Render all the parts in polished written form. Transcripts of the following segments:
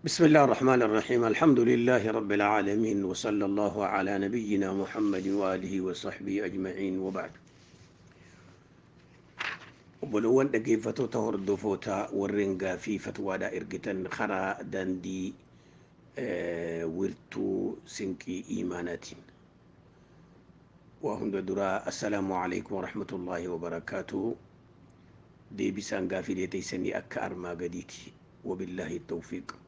بسم الله الرحمن الرحيم، الحمد لله رب العالمين، وصلى الله على نبينا محمد وآله وصحبه أجمعين، وبعد. Obboloowwan dhaggeeffattoota, hordofootaa, warreen gaafii fatwaadhaa ergitan karaa daandii wirtuu sinqii imaanaatiin, waa hunda duraa assalaamu alaikum warahmatullaahi wabarakaatuhu. Deebisaan gaafiilee teessanii akka armaa gadiiti, wabillaahi tawfiiq.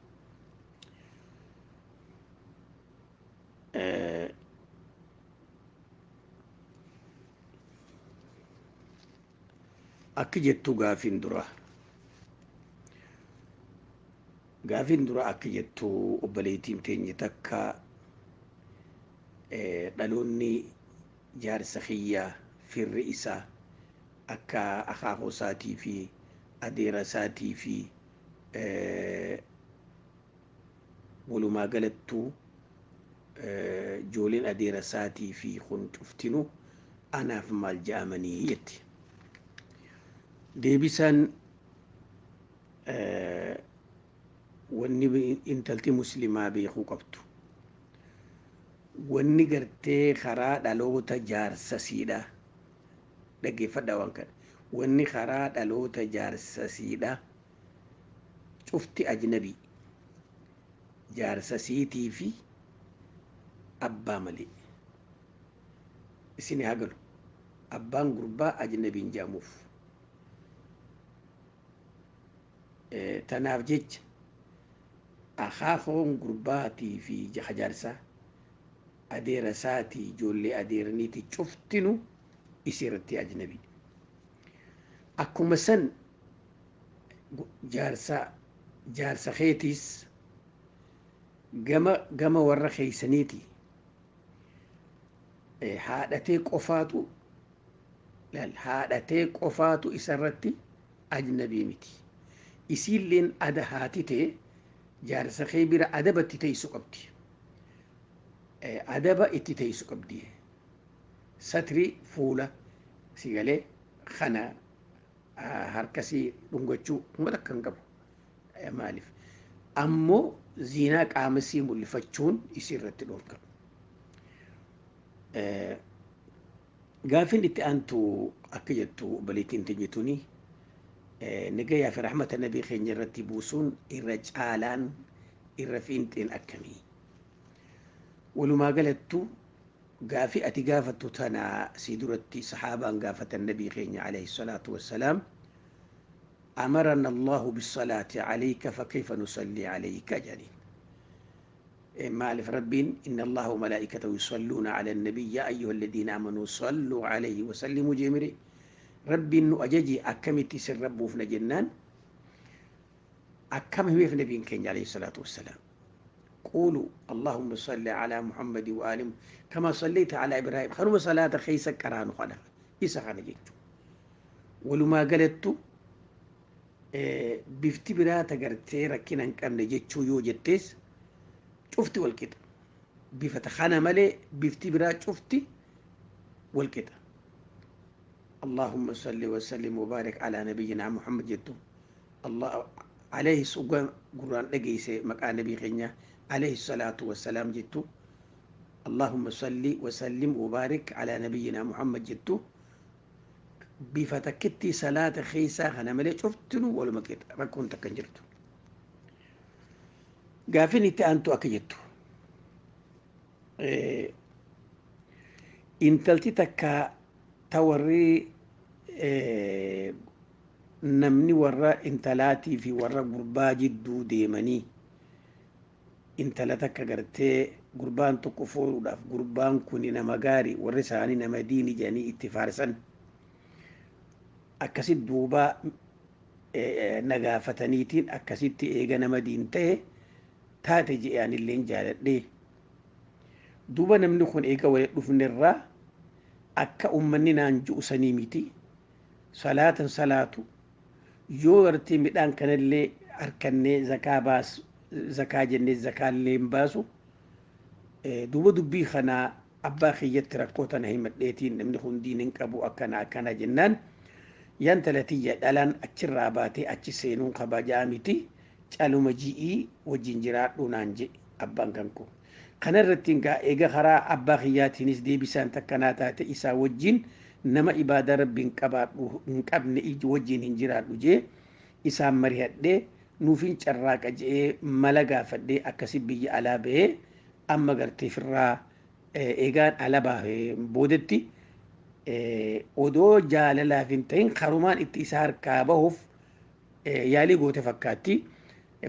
Akki jettu gaafiin dura, akki jettu, obboleettiin teenye takka dhaloonni jaarsa kiyyaa, firri isaa akka akaakuu isaatii fi adeera isaatii fi walumaa galattuu ijoolleen adeera isaatii fi kun cuftinu anaaf maal je'amanii jetti. Deebisaan, wanni intalti muslimaa beekuu qabdu, wanni gartee karaa dhaloota jaarsasiidha, dhaggeeffadhaa waan kana, wanni karaa dhaloota jaarsasiidha cufti ajnabii jaarsasiitii fi abbaa malee. Isin haa galu, abbaan gurbaa ajnabiin jedhamuuf. Tanaaf jecha akaakoon gurbaatii fi jaarsaa, adeera isaatii, ijoollee adeeraniiti cuftinu isii irratti ajnabii. Akkuma san jaarsa keetiis gama warra keeysaniiti haadhatee qofaatu, haadhatee qofaatu isarratti ajnabii miti. Isiilleen ada haati ta'e jaarsa kee bira adaba itti teessu qabdi. Adaba itti teessu qabdi. Satri fuula si galee kana harkasii dhungachuu kuma takka hin qabu. Maaliif? Ammoo ziinaa qaamasii mul'ifachuun isii irratti dhorka. Gaafin itti aantu akka jettu, obboleettiin teenye tuni nagayaa fi rahmata nabii keenya irratti buusuun irra caalaan, irra fiinxeen akkamii? Walumaa galattu gaafii ati gaafattu tana si duratti sahaabaan gaafatan nabii keenya alayhi salaatu wassalaam. أمرنا الله بالصلاة عليك فكيف نصلي عليك جليل؟ مالف ربين إن الله وملائكته يصلون على النبي يا أيها الذين آمنوا صلوا عليه وسلموا جمري. ربي إنه أججي أكمتي سر ربه في جنان أكم هو في نبي كين عليه الصلاة والسلام. قولوا اللهم صل على محمد وآله كما صليت على إبراهيم. خنو صلاة خيسك كرانو خنا إسا خنا جيتو. ولما قالت bifti biraa tagartee rakkina hin qabne jechuu yoo jettees, cufti wal qixa. Bifata kana malee bifti biraa cufti wal qixa. اللهم صل وسلم وبارك على نبينا محمد جتو الله عليه قرآن لقيس مكان نبي خنيا عليه الصلاة والسلام جتو اللهم صل وسلم وبارك على نبينا محمد جتو. Bifa takkitti salaata keessaa kana malee cuftinuu waluma qixa, rakkoon takka hin jirtu. Gaafin itti aantu akka jettu, intalti takka ta warri namni warra intalaatii fi warra gurbaa jidduu deemanii intala takka gartee gurbaan tokko fuudhuudhaaf, gurbaan kun nama gaarii, warri isaanii nama diini jedhanii itti faarsan, akkasit duuba nagaafataniitiin akkasitti eega nama diin ta'e taate je'e anilleen jaaladhee, duuba namni kun eega wali dhufnerraa akka ummanni naan ju'u sanii miti, salaatan salaatu, yoo gartee midhaan kanallee harkannee zakaa baas, zakaa jennee zakaallee hin baasu. Duuba dubbii kanaa abbaa kiyyatti rakkoo tana himadheetiin, namni kun diin hin qabu, akkana akkana jennaan, yaan talatiyya, dhalaan achirraa baatee achi seenuun kabajaa miti. Caluma ji'ii wajjin jiraadhu naan jedhe abbaan kan koo. Kanarratti egaa eega karaa abbaa kiyyaatiinis deebisaan takkanaa taate, isaa wajjin nama ibaadaa Rabbi hin qabaadhu hin qabne wajjin hin jiraadhu jee isaan marihadhee, nuufin carraaqa je'ee mala gaafadhee, akkasi biyya alaa bahee amma gartee firraa eegaan ala bahee boodetti odoo jaalalaaf hin ta'in karumaan itti isa harkaa bahuuf yaalii goote fakkaatti.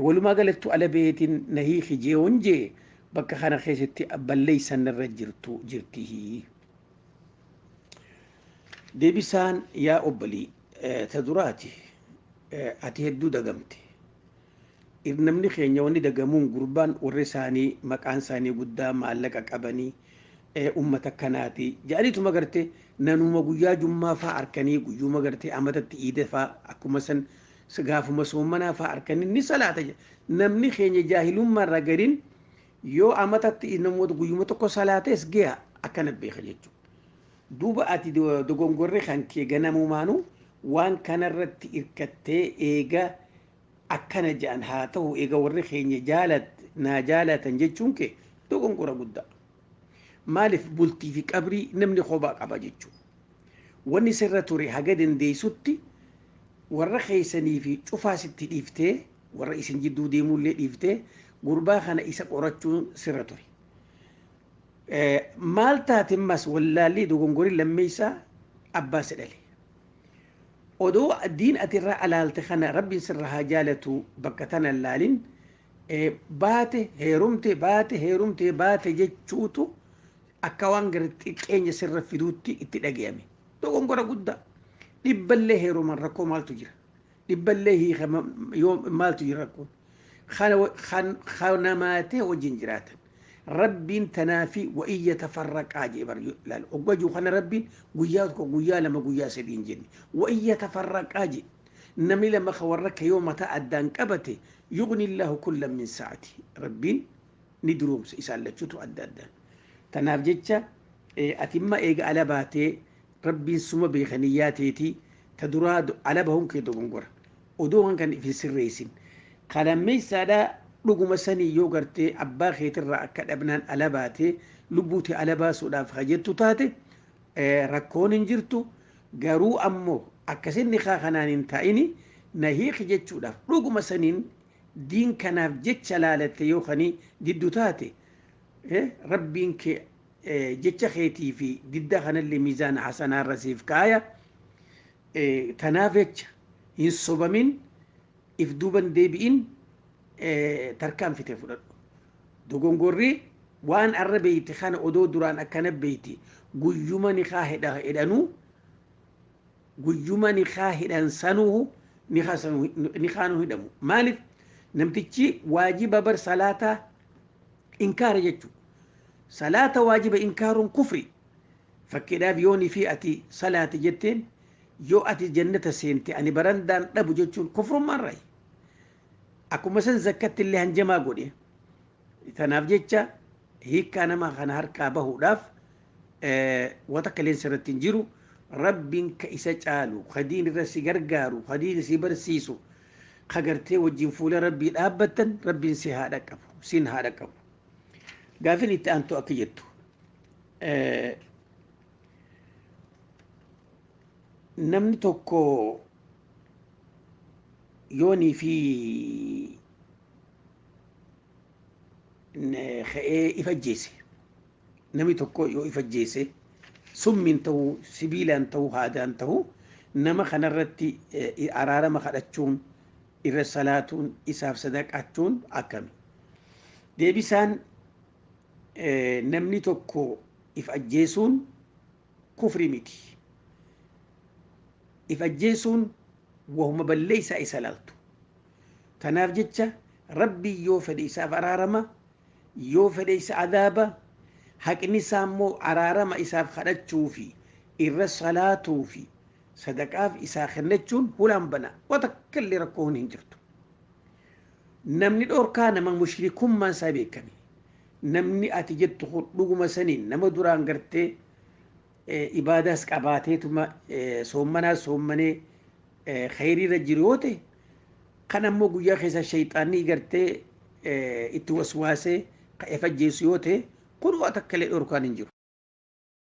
Walumaa galattu ala baheetiin na hiiki jeewoon jee, bakka kana keessatti balleessan irra jirtu jirti. Deebisaan, yaa obbolii, ta duraati ati hedduu dagamte. Namni keenya wanni dagamuun gurbaan warri isaanii maqaan isaanii guddaa, maallaqa qabanii, ummata kanaati jedhaniituma gartee nanuma guyyaa jummaa faa harkanii, guyyuma gartee amatatti iida faa, akkuma san gaafuma soommanaa faa harkanii ni salaata. Namni keenya jaahilummaa irraa gariin yoo amatatti namoota guyyuma tokko salaates gaha akkana beeka jechuudha. Duuba ati dogongorri kan kee ganamumaanuu waan kanarratti hirkattee, eega akkana jedhan haa ta'u, eega warri keenya jaalat naa jaalatan jechuun kee dogongora guddaa. Maaliif, bultii fi qabrii namni kophaa qaba jechuudha. Wanni sirra ture haga dandeessutti warra keessanii fi cufaa sitti dhiiftee, warra isin jidduu deemullee dhiiftee, gurbaa kana isa qorachuun sirra ture. Maal taate ammas wallaalli dogongorii lammeessaa abbaa si dhale. Odoo diin ati irraa alaalte kana, Rabbiin sirra haa jaalatu, bakka tana laalin baate heerumte, baate heerumte, baate jechuutu akka waan gara xiqqeenya sirra fiduutti itti dhagayame. Dogongora guddaa. Dhibballee heeruman rakkoo maaltu jira? Dhibballee hiikama yoo maaltu jira rakkoon? Kanamaatee wajjin jiraatan. Rabbiin tanaafi wa in yatafarraqaa jee bar laal. Oggajuu kana Rabbiin guyyaa tokko, guyyaa lama, guyyaa sadii hin jenne. Wa in yatafarraqaa jee. Namni lama ka warra ka yoo mataa addaan qabate, yughni Illaahu kullan min sa'ati. Rabbiin ni duroomsa isaan lachuutu adda addaan. Tanaaf jecha ati imma eega ala baatee, Rabbiin suma beekaniyyaa teetii, ta duraa ala bahuun kee dogongora. Odoo kan ifin sirreessin. Kalammeessaadhaa dhuguma sanii yoo gartee abbaa keetirraa akka dhabnaan ala baatee lubbuuti ala baasuudhaaf hajettu taate, rakkoon hin jirtu. Garuu ammoo akkasinni kaa kanaan hin ta'ini na hiiki jechuudhaaf dhuguma saniin diin kanaaf jecha laalatte yoo kanii diddu taate, Rabbiin kee jecha keetii fi didda kanallee miizaana hasanaarra siif kaaya. Tanaaf jecha hin sobamin, if duuban deebi'in, tarkaanfite fudhadhu. Dogongorri waan arra beeyti kana odoo duraan akkana beeyti, guyyuma nikaa hidhanuu, guyyuma nikaa hidhan sanuu nikaanuu hidhamu. Maaliif, namtichi waajiba bar salaataa inkaara jechuudha. Salaata waajiba inkaaruun kufri. Fakkiidhaaf yoonii fi ati salaati jetteen, yoo ati jannata seente ani barandaan dhabu jechuun kufrummaan raayi. Akkuma san zakkatti illee hanjamaa godhe. Tanaaf jecha hiikkaa nama kana harkaa bahuudhaaf wata kaleensa irratti hin jiru. Rabbiin ka isa caalu, ka diin irra si gargaaru, ka diin si barsiisu, ka gartee wajjin fuula Rabbii dhaabbattan, Rabbiin si haa dhaqqabu, siin haa dhaqqabu. Gaafin itti aantu akka jettu, namni tokko yoonii fi ka'ee if ajjeese, namni tokko yoo if ajjeese, summiin ta'uu, sibiilaan ta'uu, haadaan ta'uu, nama kanarratti araarama kadhachuun, irra salaatuun, isaaf sadaqachuun akkami? Deebisaan, namni tokko if ajjeesuun kufri miti. If ajjeesuun wahuma balleeysaa isa laaltu. Tanaaf jecha Rabbi yoo fedhe isaaf araarama, yoo fedhe isa adaaba. Haqni isaa immoo araarama isaaf kadhachuu fi irra salaatuu fi sadaqaaf isaa kennachuun hulaan bana, waa takka illee rakkoon hin jirtu. Namni dhorkaa nama mushrikummaan isaa beekame. Namni ati jettu kun dhuguma saniin nama duraan gartee ibaadaas qabaateetuma soommanaas soommanee khayriirra jiru yoo ta'e, Kan ammoo guyyaa keessa shayxaanni gartee itti waswaasee ka'ee fajjeessu yoo ta'e, kun waa takka illee dhorkaan hin jiru.